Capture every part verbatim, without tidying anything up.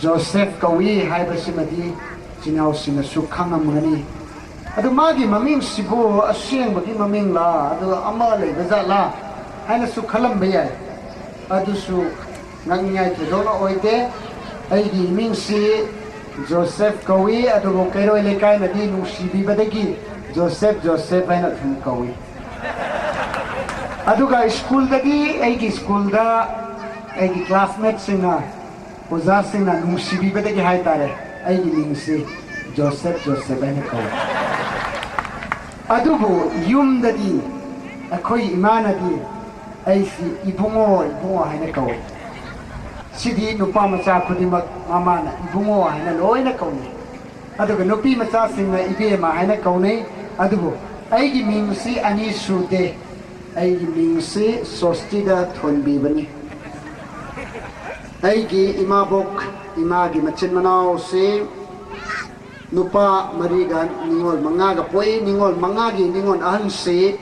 Joseph ꯀꯧꯏ ꯍꯥꯏꯕꯁꯤꯃꯗꯤ ꯏꯆꯤꯟ ꯏꯅꯥꯎꯁꯤꯡꯅꯁꯨ ꯈꯪꯉꯝꯒꯅꯤ꯫ ꯑꯗꯨ ꯃꯥꯒꯤ ꯃꯃꯤꯡꯁꯤꯕꯨ ꯑꯁꯦꯡꯕꯒꯤ ꯃꯃꯤꯡꯂꯥ, ꯑꯗꯨꯒ ꯑꯃ ꯂꯩꯕ ꯖꯥꯠꯂꯥ ꯍꯥꯏꯅꯁꯨ ꯈꯜꯂꯝꯕ ꯌꯥꯏ꯫ ꯑꯗꯨꯁꯨ ꯉꯛꯅꯤꯡꯉꯥꯏ ꯊꯣꯏꯗꯣꯛꯅ ꯑꯣꯏꯗꯦ꯫ ꯑꯩꯒꯤ ꯏꯃꯤꯡꯁꯤ ꯖꯣꯁꯦꯐ ꯀꯧꯏ, ꯑꯗꯨꯕꯨ ꯀꯩꯔꯣꯏ ꯂꯩꯀꯥꯏꯅꯗꯤ ꯅꯨꯡꯁꯤꯕꯤꯕꯗꯒꯤ ꯖꯣꯁꯦꯐ, ꯖꯣꯁꯦꯐ ꯍꯥꯏꯅ ꯑꯗꯨꯝ ꯀꯧꯏ꯫ ꯑꯗꯨꯒ ꯁ꯭ꯀꯨꯜꯗꯗꯤ, ꯑꯩꯒꯤ ꯁ꯭ꯀꯨꯜꯗ ꯑꯩꯒꯤ ꯀ꯭ꯂꯥꯁꯃꯦꯠꯁꯤꯡꯅ, ꯑꯣꯖꯥꯁꯤꯡꯅ ꯅꯨꯡꯁꯤꯕꯤꯕꯗꯒꯤ ꯍꯥꯏꯇꯥꯔꯦ, ꯑꯩꯒꯤ ꯃꯤꯡꯁꯤ ꯖꯣꯁꯦꯐ, ꯖꯣꯁꯦꯐ ꯍꯥꯏꯅ ꯀꯧꯏ꯫ ꯑꯗꯨꯕꯨ ꯌꯨꯝꯗꯗꯤ ꯑꯩꯈꯣꯏ ꯏꯃꯥꯅꯗꯤ ꯑꯩꯁꯤ ꯏꯕꯨꯡꯉꯣ, ꯏꯕꯨꯡꯉꯣ ꯍꯥꯏꯅ ꯀꯧꯏ꯫ ꯁꯤꯗꯤ ꯅꯨꯄꯥ ꯃꯆꯥ ꯈꯨꯗꯤꯡꯃꯛ ꯃꯃꯥꯅ ꯏꯕꯨꯡꯉꯣ ꯍꯥꯏꯅ ꯂꯣꯏꯅ ꯀꯧꯅꯩ꯫ ꯑꯗꯨꯒ ꯅꯨꯄꯤ ꯃꯆꯥꯁꯤꯡꯅ ꯏꯕꯦꯝꯃ ꯍꯥꯏꯅ ꯀꯧꯅꯩ꯫ ꯑꯗꯨꯕꯨ ꯑꯩꯒꯤ ꯃꯤꯡꯁꯤ ꯑꯅꯤ ꯁꯨꯗꯦ꯫ ꯑꯩꯒꯤ ꯃꯤꯡꯁꯤ ꯁꯣꯁꯇꯤꯗ ꯊꯣꯟꯕꯤꯕꯅꯤ꯫ ꯑꯩꯒꯤ ꯏꯃꯥꯕꯣꯛ, ꯏꯃꯥꯒꯤ ꯃꯆꯤꯟ ꯃꯅꯥꯎꯁꯤ ꯅꯨꯄꯥ ꯃꯔꯤꯒ ꯅꯤꯉꯣꯜ ꯃꯉꯥꯒ ꯄꯣꯛꯏ꯫ ꯅꯤꯉꯣꯜ ꯃꯉꯥꯒꯤ ꯅꯤꯉꯣꯜ ꯑꯍꯟꯁꯤ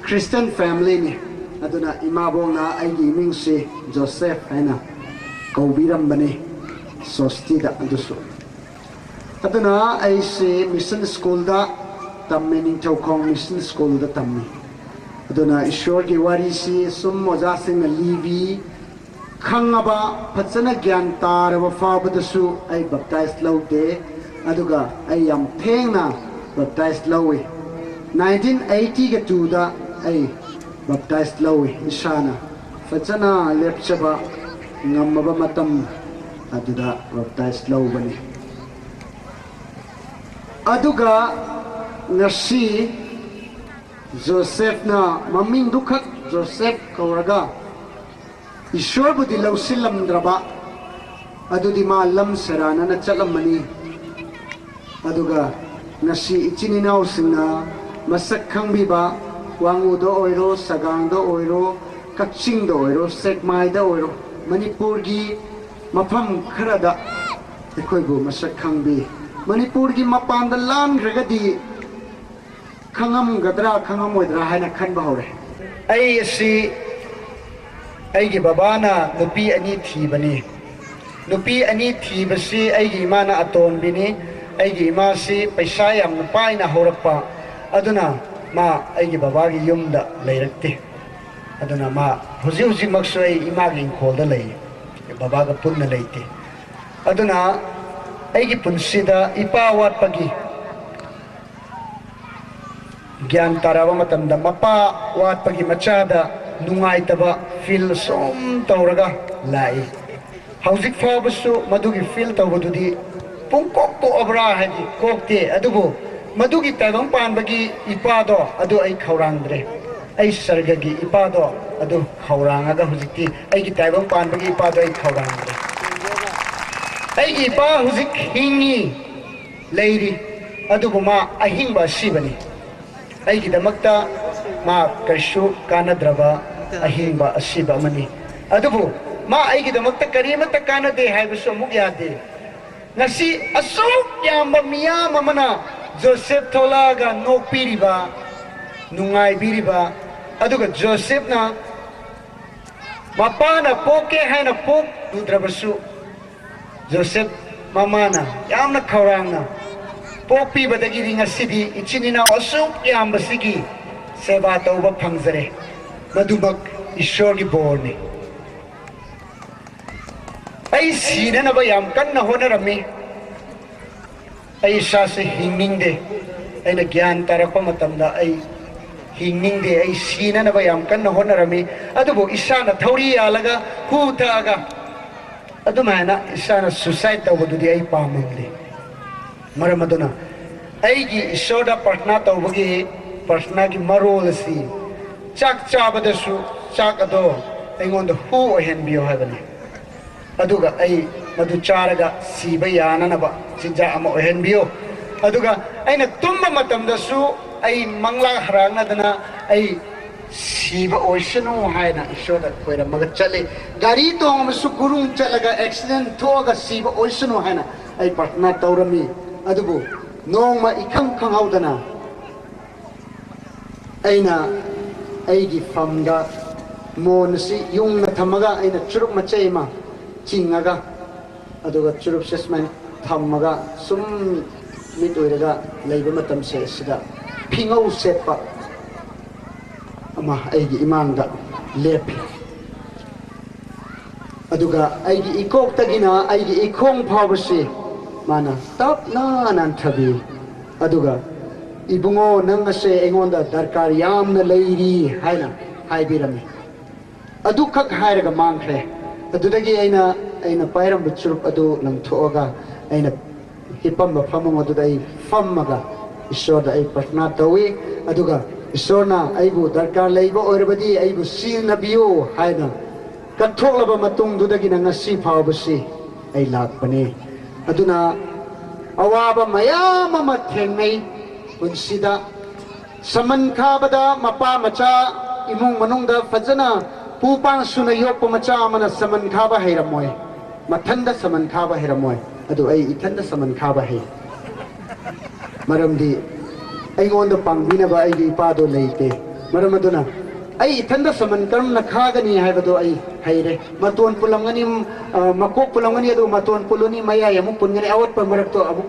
ꯈ꯭ꯔꯤꯁꯇꯤꯌꯟ ꯐꯦꯃꯤꯂꯤꯅꯤ꯫ ꯑꯗꯨꯅ ꯏꯃꯥꯕꯣꯛꯅ ꯑꯩꯒꯤ ꯏꯃꯤꯡꯁꯤ ꯖꯣꯁꯦꯐ ꯍꯥꯏꯅ ꯀꯧꯕꯤꯔꯝꯕꯅꯤ, ꯁꯣꯁꯇꯤꯗ ꯑꯗꯨꯁꯨ꯫ ꯑꯗꯨꯅ ꯑꯩꯁꯦ ꯃꯤꯁꯟ ꯁ꯭ꯀꯨꯜꯗ ꯇꯝꯃꯤ, ꯅꯤꯡꯊꯧꯈꯣꯡ ꯃꯤꯁꯟ ꯁ꯭ꯀꯨꯜꯗ ꯇꯝꯃꯤ꯫ ꯑꯗꯨꯅ ꯏꯁꯣꯔꯒꯤ ꯋꯥꯔꯤꯁꯤ ꯁꯨꯝ ꯑꯣꯖꯥꯁꯤꯡꯅ ꯂꯤꯕꯤ, ꯈꯪꯉꯕ, ꯐꯖꯅ ꯒ꯭ꯌꯥꯟ ꯇꯥꯔꯕ ꯐꯥꯎꯕꯗꯁꯨ ꯑꯩ ꯕꯞꯇꯥꯏꯁ ꯂꯧꯗꯦ꯫ ꯑꯗꯨꯒ ꯑꯩ ꯌꯥꯝ ꯊꯦꯡꯅ ꯕꯞꯇꯥꯏꯁ ꯂꯧꯏ꯫ ꯅꯥꯏꯟꯇꯤꯟ ꯑꯩꯠꯇꯤꯒ ꯇꯨꯗ ꯑꯩ ꯕꯞꯇꯥꯏꯁ ꯂꯧꯏ꯫ ꯏꯁꯥꯅ ꯐꯖꯅ ꯂꯦꯞꯆꯕ ꯉꯝꯃꯕ ꯃꯇꯝ ꯑꯗꯨꯗ ꯕꯞꯇꯥꯏꯁ ꯂꯧꯕꯅꯤ꯫ ꯑꯗꯨꯒ ꯉꯁꯤ ꯖꯣꯁꯦꯐꯅ ꯃꯃꯤꯡꯗꯨꯈꯛ ꯖꯣꯁꯦꯐ ꯀꯧꯔꯒ ꯏꯁꯣꯔꯕꯨꯗꯤ ꯂꯧꯁꯤꯜꯂꯝꯗ꯭ꯔꯕ, ꯑꯗꯨꯗꯤ ꯃꯥ ꯂꯝ ꯁꯦꯔꯥꯟꯅꯅ ꯆꯠꯂꯝꯃꯅꯤ꯫ ꯑꯗꯨꯒ ꯉꯁꯤ ꯏꯆꯤꯟ ꯏꯅꯥꯎꯁꯤꯡꯅ ꯃꯁꯛ ꯈꯪꯕꯤꯕ, ꯋꯥꯉꯨꯗ ꯑꯣꯏꯔꯣ, ꯁꯒꯥꯡꯗ ꯑꯣꯏꯔꯣ, ꯀꯛꯆꯤꯡꯗ ꯑꯣꯏꯔꯣ, ꯁꯦꯛꯃꯥꯏꯗ ꯑꯣꯏꯔꯣ, ꯃꯅꯤꯄꯨꯔꯒꯤ ꯃꯐꯝ ꯈꯔꯗ ꯑꯩꯈꯣꯏꯕꯨ ꯃꯁꯛ ꯈꯪꯕꯤ꯫ ꯃꯅꯤꯄꯨꯔꯒꯤ ꯃꯄꯥꯟꯗ ꯂꯥꯟꯈ꯭ꯔꯒꯗꯤ ꯈꯪꯉꯝꯒꯗ꯭ꯔꯥ ꯈꯪꯉꯝꯃꯣꯏꯗ꯭ꯔꯥ ꯍꯥꯏꯅ ꯈꯟꯕ ꯍꯧꯔꯦ꯫ ꯑꯩ ꯑꯁꯤ, ꯑꯩꯒꯤ ꯕꯕꯥꯅ ꯅꯨꯄꯤ ꯑꯅꯤ ꯊꯤꯕꯅꯤ꯫ ꯅꯨꯄꯤ ꯑꯅꯤ ꯊꯤꯕꯁꯤ ꯑꯩꯒꯤ ꯏꯃꯥꯅ ꯑꯇꯣꯟꯕꯤꯅꯤ꯫ ꯑꯩꯒꯤ ꯏꯃꯥꯁꯤ ꯄꯩꯁꯥ ꯌꯥꯝꯅ ꯄꯥꯏꯅ ꯍꯧꯔꯛꯄ, ꯑꯗꯨꯅ ꯃꯥ ꯑꯩꯒꯤ ꯕꯕꯥꯒꯤ ꯌꯨꯝꯗ ꯂꯩꯔꯛꯇꯦ꯫ ꯑꯗꯨꯅ ꯃꯥ ꯍꯧꯖꯤꯛ ꯍꯧꯖꯤꯛꯃꯛꯁꯨ ꯑꯩ ꯏꯃꯥꯒꯤ ꯏꯪꯈꯣꯜꯗ ꯂꯩ, ꯕꯕꯥꯒ ꯄꯨꯟꯅ ꯂꯩꯇꯦ꯫ ꯑꯗꯨꯅ ꯑꯩꯒꯤ ꯄꯨꯟꯁꯤꯗ ꯏꯄꯥ ꯋꯥꯠꯄꯒꯤ ꯒ꯭ꯌꯥꯟ ꯇꯥꯔꯛꯑꯕ ꯃꯇꯝꯗ ꯃꯄꯥ ꯋꯥꯠꯄꯒꯤ ꯃꯆꯥꯗ ꯅꯨꯡꯉꯥꯏꯇꯕ ꯐꯤꯜ ꯁꯨꯝ ꯇꯧꯔꯒ ꯂꯥꯛꯏ꯫ ꯍꯧꯖꯤꯛ ꯐꯥꯎꯕꯁꯨ ꯃꯗꯨꯒꯤ ꯐꯤꯜ ꯇꯧꯕꯗꯨꯗꯤ ꯄꯨꯡꯀꯣꯛ ꯀꯣꯛꯑꯕ꯭ꯔꯥ ꯍꯥꯏꯗꯤ ꯀꯣꯛꯇꯦ, ꯑꯗꯨꯕꯨ ꯃꯗꯨꯒꯤ ꯇꯥꯏꯕꯪ ꯄꯥꯟꯕꯒꯤ ꯏꯄꯥꯗꯣ ꯑꯗꯨ ꯑꯩ ꯈꯧꯔꯥꯡꯗ꯭ꯔꯦ꯫ ꯑꯩ ꯁꯔꯒꯒꯤ ꯏꯄꯥꯗꯣ ꯑꯗꯨ ꯈꯧꯔꯥꯡꯉꯒ ꯍꯧꯖꯤꯛꯇꯤ ꯑꯩꯒꯤ ꯇꯥꯏꯕꯪ ꯄꯥꯟꯕꯒꯤ ꯏꯄꯥꯗꯣ ꯑꯩ ꯈꯧꯔꯥꯡꯗ꯭ꯔꯦ꯫ ꯑꯩꯒꯤ ꯏꯄꯥ ꯍꯧꯖꯤꯛ ꯍꯤꯡꯉꯤ, ꯂꯩꯔꯤ, ꯑꯗꯨꯕꯨ ꯃꯥ ꯑꯍꯤꯡꯕ ꯑꯁꯤꯕꯅꯤ꯫ ꯑꯩꯒꯤꯗꯃꯛꯇ ꯃꯥ ꯀꯔꯤꯁꯨ ꯀꯥꯟꯅꯗ꯭ꯔꯕ ꯑꯍꯤꯡꯕ ꯑꯁꯤꯕ ꯑꯃꯅꯤ꯫ ꯑꯗꯨꯕꯨ ꯃꯥ ꯑꯩꯒꯤꯗꯃꯛꯇ ꯀꯔꯤꯃꯠꯇ ꯀꯥꯟꯅꯗꯦ ꯍꯥꯏꯕꯁꯨ ꯑꯃꯨꯛ ꯌꯥꯗꯦ꯫ ꯉꯁꯤ ꯑꯁꯨꯛ ꯌꯥꯝꯕ ꯃꯤꯌꯥꯝ ꯑꯃꯅ ꯖꯣꯁꯦꯐ ꯊꯣꯛꯂꯛꯑꯒ ꯅꯣꯛꯄꯤꯔꯤꯕ, ꯅꯨꯡꯉꯥꯏꯕꯤꯔꯤꯕ, ꯑꯗꯨꯒ ꯖꯣꯁꯦꯐꯅ ꯃꯄꯥꯅ ꯄꯣꯛꯀꯦ ꯍꯥꯏꯅ ꯄꯣꯛꯂꯨꯗ꯭ꯔꯕꯁꯨ, ꯖꯣꯁꯦꯐ ꯃꯃꯥꯅ ꯌꯥꯝꯅ ꯈꯧꯔꯥꯡꯅ ꯄꯣꯛꯄꯤꯕꯗꯒꯤꯗꯤ ꯉꯁꯤꯗꯤ ꯏꯆꯤꯟ ꯏꯅꯥꯎ ꯑꯁꯨꯛ ꯌꯥꯝꯕꯁꯤꯒꯤ ꯁꯦꯕꯥ ꯇꯧꯕ ꯐꯪꯖꯔꯦ꯫ ꯃꯗꯨꯃꯛ ꯏꯁꯣꯔꯒꯤ ꯕꯣꯔꯅꯤ꯫ ꯑꯩ ꯁꯤꯅꯅꯕ ꯌꯥꯝ ꯀꯟꯅ ꯍꯣꯠꯅꯔꯝꯃꯤ꯫ ꯑꯩ ꯏꯁꯥꯁꯦ ꯍꯤꯡꯅꯤꯡꯗꯦ꯫ ꯑꯩꯅ ꯒ꯭ꯌꯥꯟ ꯇꯥꯔꯛꯄ ꯃꯇꯝꯗ ꯑꯩ ꯍꯤꯡꯅꯤꯡꯗꯦ, ꯑꯩ ꯁꯤꯅꯅꯕ ꯌꯥꯝ ꯀꯟꯅ ꯍꯣꯠꯅꯔꯝꯃꯤ꯫ ꯑꯗꯨꯕꯨ ꯏꯁꯥꯅ ꯊꯧꯔꯤ ꯌꯥꯜꯂꯒ, ꯍꯨ ꯊꯛꯑꯒ, ꯑꯗꯨꯃꯥꯏꯅ ꯏꯁꯥꯅ ꯁꯨꯁꯥꯏꯠ ꯇꯧꯕꯗꯨꯗꯤ ꯑꯩ ꯄꯥꯝꯃꯝꯗꯦ꯫ ꯃꯔꯝ ꯑꯗꯨꯅ ꯑꯩꯒꯤ ꯏꯁꯣꯔꯗ ꯄ꯭ꯔꯊꯅꯥ ꯇꯧꯕꯒꯤ, ꯄ꯭ꯔꯊꯅꯥꯒꯤ ꯃꯔꯣꯜ ꯑꯁꯤ ꯆꯥꯛ ꯆꯥꯕꯗꯁꯨ ꯆꯥꯛ ꯑꯗꯣ ꯑꯩꯉꯣꯟꯗ ꯍꯨ ꯑꯣꯏꯍꯟꯕꯤꯌꯨ ꯍꯥꯏꯕꯅꯤ꯫ ꯑꯗꯨꯒ ꯑꯩ ꯃꯗꯨ ꯆꯥꯔꯒ ꯁꯤꯕ ꯌꯥꯅꯅꯕ ꯆꯤꯟꯖꯥꯛ ꯑꯃ ꯑꯣꯏꯍꯟꯕꯤꯌꯨ꯫ ꯑꯗꯨꯒ ꯑꯩꯅ ꯇꯨꯝꯕ ꯃꯇꯝꯗꯁꯨ ꯑꯩ ꯃꯪꯂꯥꯛ ꯍꯔꯥꯡꯅꯗꯅ ꯑꯩ ꯁꯤꯕ ꯑꯣꯏꯁꯅꯨ ꯍꯥꯏꯅ ꯏꯁꯣꯔꯗ ꯈꯣꯏꯔꯝꯃꯒ ꯆꯠꯂꯤ꯫ ꯒꯥꯔꯤ ꯇꯣꯡꯉꯕꯁꯨ ꯒꯨꯔꯨꯡ ꯆꯠꯂꯒ ꯑꯦꯛꯁꯤꯗꯦꯟ ꯊꯣꯛꯑꯒ ꯁꯤꯕ ꯑꯣꯏꯁꯅꯨ ꯍꯥꯏꯅ ꯑꯩ ꯄ꯭ꯔꯊꯅꯥ ꯇꯧꯔꯝꯃꯤ꯫ ꯑꯗꯨꯕꯨ ꯅꯣꯡꯃ ꯏꯈꯪ ꯈꯪꯍꯧꯗꯅ ꯑꯩꯅ ꯑꯩꯒꯤ ꯐꯝꯗ ꯃꯣꯟ ꯑꯁꯤ ꯌꯨꯡꯅ ꯊꯝꯃꯒ ꯑꯩꯅ ꯆꯨꯔꯨꯞ ꯃꯆꯩ ꯑꯃ ꯆꯤꯡꯉꯒ ꯑꯗꯨꯒ ꯆꯨꯔꯨꯞꯁꯦ ꯁꯨꯃꯥꯏꯅ ꯊꯝꯃꯒ ꯁꯨꯝ ꯃꯤꯠ ꯎꯏꯔꯒ ꯂꯩꯕ ꯃꯇꯝꯁꯦ, ꯁꯤꯗ ꯐꯤꯉꯧ ꯁꯦꯠꯄ ꯑꯃ ꯑꯩꯒꯤ ꯏꯃꯥꯡꯗ ꯂꯦꯞꯄꯤ꯫ ꯑꯗꯨꯒ ꯑꯩꯒꯤ ꯏꯀꯣꯛꯇꯒꯤꯅ ꯑꯩꯒꯤ ꯏꯈꯣꯡ ꯐꯥꯎꯕꯁꯤ ꯃꯥꯅ ꯇꯞꯅ ꯅꯥꯟꯊꯕꯤ꯫ ꯑꯗꯨꯒ, "ꯏꯕꯨꯡꯉꯣ, ꯅꯪ ꯑꯁꯦ ꯑꯩꯉꯣꯟꯗ ꯗꯔꯀꯥꯔ ꯌꯥꯝꯅ ꯂꯩꯔꯤ" ꯍꯥꯏꯅ ꯍꯥꯏꯕꯤꯔꯝꯃꯤ꯫ ꯑꯗꯨꯈꯛ ꯍꯥꯏꯔꯒ ꯃꯥꯡꯈ꯭ꯔꯦ꯫ ꯑꯗꯨꯗꯒꯤ ꯑꯩꯅ, ꯑꯩꯅ ꯄꯥꯏꯔꯝꯕ ꯆꯨꯔꯨꯞ ꯑꯗꯨ ꯂꯪꯊꯣꯛꯑꯒ, ꯑꯩꯅ ꯍꯤꯞꯄꯝꯕ ꯐꯃꯨꯡ ꯑꯗꯨꯗ ꯑꯩ ꯐꯝꯃꯒ ꯏꯁꯣꯔꯗ ꯑꯩ ꯄ꯭ꯔꯊꯅꯥ ꯇꯧꯏ꯫ ꯑꯗꯨꯒ ꯏꯁꯣꯔꯅ ꯑꯩꯕꯨ ꯗꯔꯀꯥꯔ ꯂꯩꯕ ꯑꯣꯏꯔꯕꯗꯤ ꯑꯩꯕꯨ ꯁꯤꯖꯤꯟꯅꯕꯤꯌꯨ ꯍꯥꯏꯅ ꯀꯠꯊꯣꯛꯂꯕ ꯃꯇꯨꯡꯗꯨꯗꯒꯤꯅ ꯉꯁꯤ ꯐꯥꯎꯕꯁꯤ ꯑꯩ ꯂꯥꯛꯄꯅꯤ꯫ ꯑꯗꯨꯅ ꯑꯋꯥꯕ ꯃꯌꯥꯝ ꯑꯃ ꯊꯦꯡꯅꯩ ꯄꯨꯟꯁꯤꯗ꯫ ꯁꯃꯟ ꯈꯥꯕꯗ ꯃꯄꯥ ꯃꯆꯥ, ꯏꯃꯨꯡ ꯃꯅꯨꯡꯗ ꯐꯖꯅ ꯄꯨ ꯄꯥꯡ ꯁꯨꯅ ꯌꯣꯛꯄ ꯃꯆꯥ ꯑꯃꯅ ꯁꯃꯟ ꯈꯥꯕ ꯍꯩꯔꯝꯃꯣꯏ, ꯃꯊꯟꯗ ꯁꯃꯟ ꯈꯥꯕ ꯍꯩꯔꯝꯃꯣꯏ꯫ ꯑꯗꯨ ꯑꯩ ꯏꯊꯟꯗ ꯁꯃꯟ ꯈꯥꯕ ꯍꯩ꯫ ꯃꯔꯝꯗꯤ ꯑꯩꯉꯣꯟꯗ ꯄꯥꯡꯕꯤꯅꯕ ꯑꯩꯒꯤ ꯏꯄꯥꯗꯣ ꯂꯩꯇꯦ꯫ ꯃꯔꯝ ꯑꯗꯨꯅ ꯑꯩ ꯏꯊꯟꯗ ꯁꯃꯟ ꯀꯔꯝꯅ ꯈꯥꯒꯅꯤ ꯍꯥꯏꯕꯗꯣ ꯑꯩ ꯍꯩꯔꯦ꯫ ꯃꯇꯣꯟ ꯄꯨꯜꯂꯝꯒꯅꯤ, ꯑ, ꯃꯀꯣꯛ ꯄꯨꯜꯂꯝꯒꯅꯤ, ꯑꯗꯨ ꯃꯇꯣꯟ ꯄꯨꯜꯂꯅꯤ, ꯃꯌꯥꯏ ꯑꯃꯨꯛ ꯄꯨꯟꯒꯅꯤ, ꯑꯋꯠꯄ ꯃꯔꯛꯇꯣ ꯑꯃꯨꯛ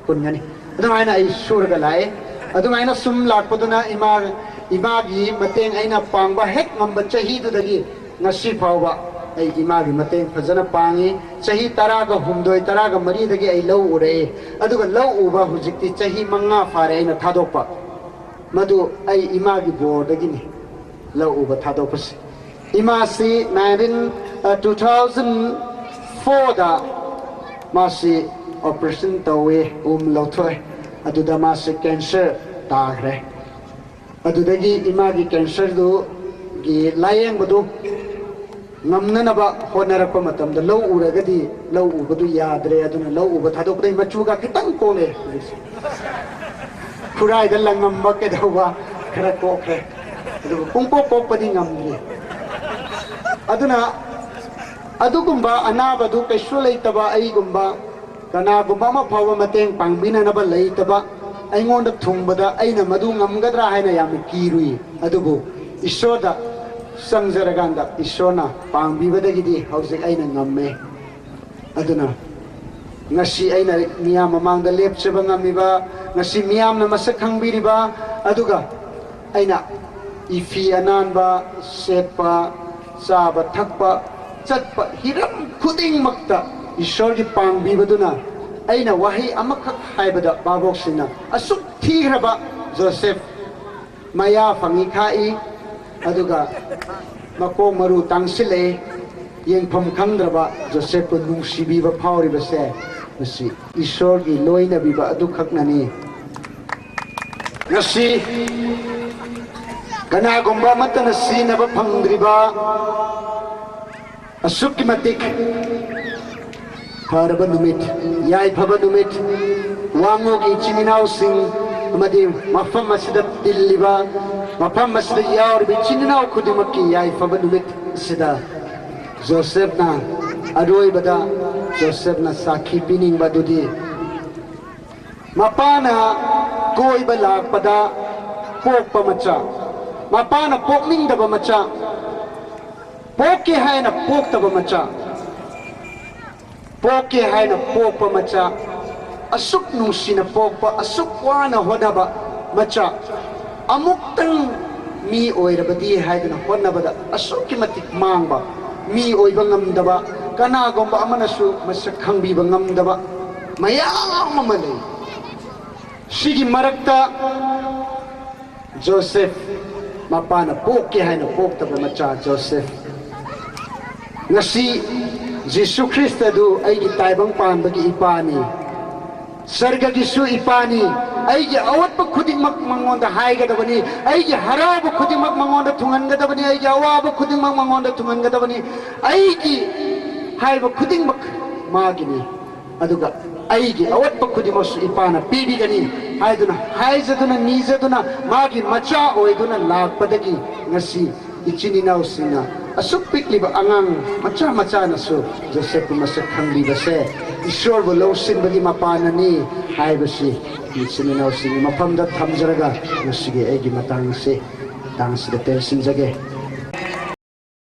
ꯄꯨꯟꯒꯅꯤ꯫ ꯑꯗꯨꯃꯥꯏꯅ ꯑꯩ ꯁꯨꯔꯒ ꯂꯥꯛꯑꯦ꯫ ꯑꯗꯨꯃꯥꯏꯅ ꯁꯨꯝ ꯂꯥꯛꯄꯗꯨꯅ ꯏꯃꯥ, ꯏꯃꯥꯒꯤ ꯃꯇꯦꯡ ꯑꯩꯅ ꯄꯥꯡꯕ ꯍꯦꯛ ꯉꯝꯕ ꯆꯍꯤꯗꯨꯗꯒꯤ ꯉꯁꯤ ꯐꯥꯎꯕ ꯑꯩ ꯏꯃꯥꯒꯤ ꯃꯇꯦꯡ ꯐꯖꯅ ꯄꯥꯡꯉꯤ꯫ ꯆꯍꯤ ꯇꯔꯥꯒ ꯍꯨꯝꯗꯣꯏ, ꯇꯔꯥꯒ ꯃꯔꯤꯗꯒꯤ ꯑꯩ ꯂꯧ ꯎꯔꯛꯏ꯫ ꯑꯗꯨꯒ ꯂꯧ ꯎꯕ ꯍꯧꯖꯤꯛꯇꯤ ꯆꯍꯤ ꯃꯉꯥ ꯐꯥꯔꯦ ꯑꯩꯅ ꯊꯥꯗꯣꯛꯄ꯫ ꯃꯗꯨ ꯑꯩ ꯏꯃꯥꯒꯤ ꯕꯣꯔꯗꯒꯤꯅꯤ꯫ ꯂꯧ ꯎꯕ ꯊꯥꯗꯣꯛꯄꯁꯦ꯫ ꯏꯃꯥꯁꯤ nineteen, ꯑ, two thousand fourꯗ ꯃꯥꯁꯤ operation ꯇꯧꯋꯤ, ꯎꯝ ꯂꯧꯊꯣꯛꯑꯦ꯫ ꯑꯗꯨꯗ ꯃꯥꯁꯤ cancer ꯇꯥꯈ꯭ꯔꯦ꯫ ꯑꯗꯨꯗꯒꯤ ꯏꯃꯥꯒꯤ cancerꯗꯨꯒꯤ ꯂꯥꯌꯦꯡꯕꯗꯨ ꯉꯝꯅꯅꯕ ꯍꯣꯠꯅꯔꯛꯄ ꯃꯇꯝꯗ ꯂꯧ ꯎꯔꯒꯗꯤ ꯂꯧ ꯎꯕꯗꯨ ꯌꯥꯗ꯭ꯔꯦ꯫ ꯑꯗꯨꯅ ꯂꯧ ꯎꯕ ꯊꯥꯗꯣꯛꯄꯗꯒꯤ ꯃꯆꯨꯒ ꯈꯤꯇꯪ ꯀꯣꯛꯂꯦ ꯍꯧꯖꯤꯛꯁꯦ꯫ ꯈꯨꯔꯥꯏꯗ ꯂꯪꯉꯝꯕ ꯀꯩꯗꯧꯕ ꯈꯔ ꯀꯣꯛꯈ꯭ꯔꯦ꯫ ꯑꯗꯨꯕꯨ ꯄꯨꯡꯄꯣꯛ ꯄꯣꯛꯄꯗꯤ ꯉꯝꯗ꯭ꯔꯤ꯫ ꯑꯗꯨꯅ ꯑꯗꯨꯒꯨꯝꯕ ꯑꯅꯥꯕꯗꯨ ꯀꯩꯁꯨ ꯂꯩꯇꯕ ꯑꯩꯒꯨꯝꯕ ꯀꯅꯥꯒꯨꯝꯕ ꯑꯃ ꯐꯥꯎꯕ ꯃꯇꯦꯡ ꯄꯥꯡꯕꯤꯅꯅꯕ ꯂꯩꯇꯕ, ꯑꯩꯉꯣꯟꯗ ꯊꯨꯡꯕꯗ ꯑꯩꯅ ꯃꯗꯨ ꯉꯝꯒꯗ꯭ꯔꯥ ꯍꯥꯏꯅ ꯌꯥꯝꯅ ꯀꯤꯔꯨꯏ꯫ ꯑꯗꯨꯕꯨ ꯏꯁꯣꯔꯗ ꯆꯪꯖꯔꯀꯥꯟꯗ ꯏꯁꯣꯔꯅ ꯄꯥꯡꯕꯤꯕꯗꯒꯤꯗꯤ ꯍꯧꯖꯤꯛ ꯑꯩꯅ ꯉꯝꯃꯦ꯫ ꯑꯗꯨꯅ ꯉꯁꯤ ꯑꯩꯅ ꯃꯤꯌꯥꯝ ꯃꯃꯥꯡꯗ ꯂꯦꯞꯆꯕ ꯉꯝꯃꯤꯕ, ꯉꯁꯤ ꯃꯤꯌꯥꯝꯅ ꯃꯁꯛ ꯈꯪꯕꯤꯔꯤꯕ, ꯑꯗꯨꯒ ꯑꯩꯅ ꯏꯐꯤ ꯑꯅꯥꯟꯕ ꯁꯦꯠꯄ, ꯆꯥꯕ ꯊꯛꯄ, ꯆꯠꯄ ꯍꯤꯔꯝ ꯈꯨꯗꯤꯡꯃꯛꯇ ꯏꯁꯣꯔꯒꯤ ꯄꯥꯡꯕꯤꯕꯗꯨꯅ, ꯑꯩꯅ ꯋꯥꯍꯩ ꯑꯃꯈꯛ ꯍꯥꯏꯕꯗ ꯚꯥꯕꯣꯛꯁꯤꯡꯅ ꯑꯁꯨꯛ ꯊꯤꯈ꯭ꯔꯕ ꯖꯣꯁꯦꯐ ꯃꯌꯥ ꯐꯪꯏ ꯈꯥꯛꯏ, ꯑꯗꯨꯒ ꯃꯀꯣꯛ ꯃꯔꯨ ꯇꯥꯡꯁꯤꯜꯂꯛꯏ꯫ ꯌꯦꯡꯐꯝ ꯈꯪꯗ꯭ꯔꯕ ꯖꯣꯁꯦꯐꯄꯨ ꯅꯨꯡꯁꯤꯕꯤꯕ ꯐꯥꯎꯔꯤꯕꯁꯦ, ꯃꯁꯤ ꯏꯁꯣꯔꯒꯤ ꯂꯣꯏꯅꯕꯤꯕ ꯑꯗꯨꯈꯛꯅꯅꯤ꯫ ꯉꯁꯤ ꯀꯅꯥꯒꯨꯝꯕ ꯑꯃꯠꯇꯅ ꯁꯤꯖꯤꯟꯅꯕ ꯐꯪꯗ꯭ꯔꯤꯕ ꯑꯁꯨꯛꯀꯤ ꯃꯇꯤꯛ ꯐꯔꯕ ꯅꯨꯃꯤꯠ, ꯌꯥꯏꯐꯕ ꯅꯨꯃꯤꯠ, ꯋꯥꯉꯨꯒꯤ ꯏꯆꯤꯟ ꯏꯅꯥꯎꯁꯤꯡ ꯑꯃꯗꯤ ꯃꯐꯝ ꯑꯁꯤꯗ ꯇꯤꯜꯂꯤꯕ, ꯃꯐꯝ ꯑꯁꯤꯗ ꯌꯥꯎꯔꯤꯕ ꯏꯆꯤꯟ ꯏꯅꯥꯎ ꯈꯨꯗꯤꯡꯃꯛꯀꯤ ꯌꯥꯏꯐꯕ ꯅꯨꯃꯤꯠ ꯑꯁꯤꯗ ꯖꯣꯁꯦꯐꯅ ꯑꯔꯣꯏꯕꯗ ꯖꯣꯁꯦꯐꯅ ꯁꯥꯈꯤ ꯄꯤꯅꯤꯡꯕ ꯑꯗꯨꯗꯤ, ꯃꯄꯥꯅ ꯀꯣꯏꯕ ꯂꯥꯛꯄꯗ ꯄꯣꯛꯄ ꯃꯆꯥ, ꯃꯄꯥꯅ ꯄꯣꯛꯅꯤꯡꯗꯕ ꯃꯆꯥ, ꯄꯣꯛꯀꯦ ꯍꯥꯏꯅ ꯄꯣꯛꯇꯕ ꯃꯆꯥ, ꯄꯣꯛꯀꯦ ꯍꯥꯏꯅ ꯄꯣꯛꯄ ꯃꯆꯥ, ꯑꯁꯨꯛ ꯅꯨꯡꯁꯤꯅ ꯄꯣꯛꯄ, ꯑꯁꯨꯛ ꯋꯥꯅ ꯍꯣꯠꯅꯕ ꯃꯆꯥ, ꯑꯃꯨꯛꯇꯪ ꯃꯤ ꯑꯣꯏꯔꯕꯗꯤ ꯍꯥꯏꯗꯅ ꯍꯣꯠꯅꯕꯗ ꯑꯁꯨꯛꯀꯤ ꯃꯇꯤꯛ ꯃꯥꯡꯕ, ꯃꯤ ꯑꯣꯏꯕ ꯉꯝꯗꯕ, ꯀꯅꯥꯒꯨꯝꯕ ꯑꯃꯅꯁꯨ ꯃꯁꯛ ꯈꯪꯕꯤꯕ ꯉꯝꯗꯕ ꯃꯌꯥꯝ ꯑꯃ ꯂꯩ꯫ ꯁꯤꯒꯤ ꯃꯔꯛꯇ ꯖꯣꯁꯦꯐ, ꯃꯄꯥꯅ ꯄꯣꯛꯀꯦ ꯍꯥꯏꯅ ꯄꯣꯛꯇꯕ ꯃꯆꯥ ꯖꯣꯁꯦꯐ, ꯉꯁꯤ ꯖꯤꯁꯨ ꯈ꯭ꯔꯤꯁꯇꯗꯨ ꯑꯩꯒꯤ ꯇꯥꯏꯕꯪ ꯄꯥꯟꯕꯒꯤ ꯏꯄꯥꯅꯤ, ꯁꯔꯒꯒꯤꯁꯨ ꯏꯄꯥꯅꯤ꯫ ꯑꯩꯒꯤ ꯑꯋꯥꯠꯄ ꯈꯨꯗꯤꯡꯃꯛ ꯃꯉꯣꯟꯗ ꯍꯥꯏꯒꯗꯕꯅꯤ, ꯑꯩꯒꯤ ꯍꯔꯥꯎꯕ ꯈꯨꯗꯤꯡꯃꯛ ꯃꯉꯣꯟꯗ ꯊꯨꯡꯍꯟꯒꯗꯕꯅꯤ, ꯑꯩꯒꯤ ꯑꯋꯥꯕ ꯈꯨꯗꯤꯡꯃꯛ ꯃꯉꯣꯟꯗ ꯊꯨꯡꯍꯟꯒꯗꯕꯅꯤ꯫ ꯑꯩꯒꯤ ꯍꯥꯏꯕ ꯈꯨꯗꯤꯡꯃꯛ ꯃꯥꯒꯤꯅꯤ꯫ ꯑꯗꯨꯒ ꯑꯩꯒꯤ ꯑꯋꯥꯠꯄ ꯈꯨꯗꯤꯡꯃꯛꯁꯨ ꯏꯄꯥꯅ ꯄꯤꯕꯤꯒꯅꯤ ꯍꯥꯏꯗꯨꯅ, ꯍꯥꯏꯖꯗꯨꯅ, ꯅꯤꯖꯗꯨꯅ, ꯃꯥꯒꯤ ꯃꯆꯥ ꯑꯣꯏꯗꯨꯅ ꯂꯥꯛꯄꯗꯒꯤ ꯉꯁꯤ ꯏꯆꯤꯟ ꯏꯅꯥꯎꯁꯤꯡꯅ, ꯑꯁꯨꯛ ꯄꯤꯛꯂꯤꯕ ꯑꯉꯥꯡ ꯃꯆꯥ ꯃꯆꯥꯅꯁꯨ ꯖꯣꯁꯦꯐꯄꯨ ꯃꯁꯛ ꯈꯪꯕꯤꯕꯁꯦ ꯏꯁꯣꯔꯕꯨ ꯂꯧꯁꯤꯟꯕꯒꯤ ꯃꯄꯥꯟꯅꯅꯤ ꯍꯥꯏꯕꯁꯤ ꯏꯆꯤꯟ ꯏꯅꯥꯎꯁꯤꯡꯒꯤ ꯃꯐꯝꯗ ꯊꯝꯖꯔꯒ ꯉꯁꯤꯒꯤ ꯑꯩꯒꯤ ꯃꯇꯥꯡ ꯑꯁꯤ, ꯃꯇꯥꯡ ꯑꯁꯤꯗ ꯇꯦꯟꯁꯤꯟꯖꯒꯦ꯫